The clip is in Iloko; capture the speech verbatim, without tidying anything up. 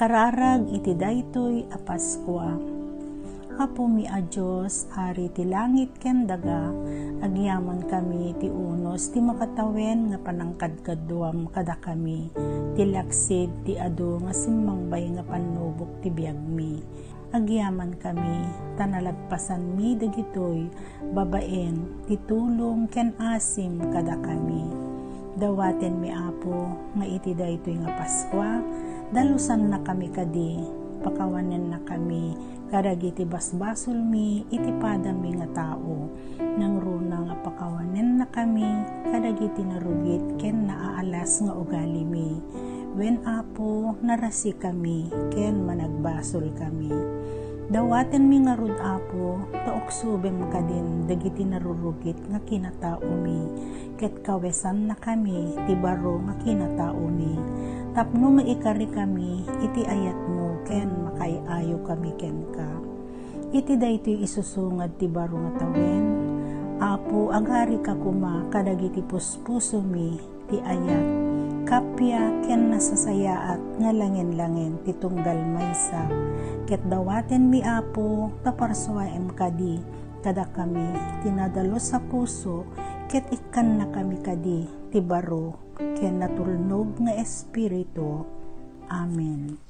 Kararag iti daytoy a Paskua. Apomi a Dios, Ari ti langit ken daga, agyamankami ti unos ti makatawen nga panangkadkaduam kadakami, ti laksid ti adu nga simmangbay nga pannubok ti biagmi. Agyamankami, ta nalagpasanmi dagitoy babaen ti tulong ken asim kadakami. Dawatenmi, Apo, nga iti daytoy nga Paskua, dalusannakami kadi, pakawanennakami kadagiti basbasolmi iti padami nga tao. Nangruna nga pakawanennakami kadagiti narugit ken naaalas nga ugalimi. Wen, Apo, narasikami ken managbasolkami. Dawatenmi ngarud, Apo, ta uksobem kadin dagiti narurugit nga kinataomi, ket kawesannakami ti baro nga kinataomi, tapno maikarikami iti ayatmo ken makaay-ayokami kenka. Iti daytoy isusungad ti baro nga tawen, Apo, agarika koma kadagiti puspusomi ti ayat, kappia ken nasasayaat nga langen-langen ti tunggal maysa. Ket dawatenmi, Apo, ta parsuaem kadi kadakami ti nadalus a puso, ket ikkannakami kadi ti baro ken natulnog nga espiritu. Amen.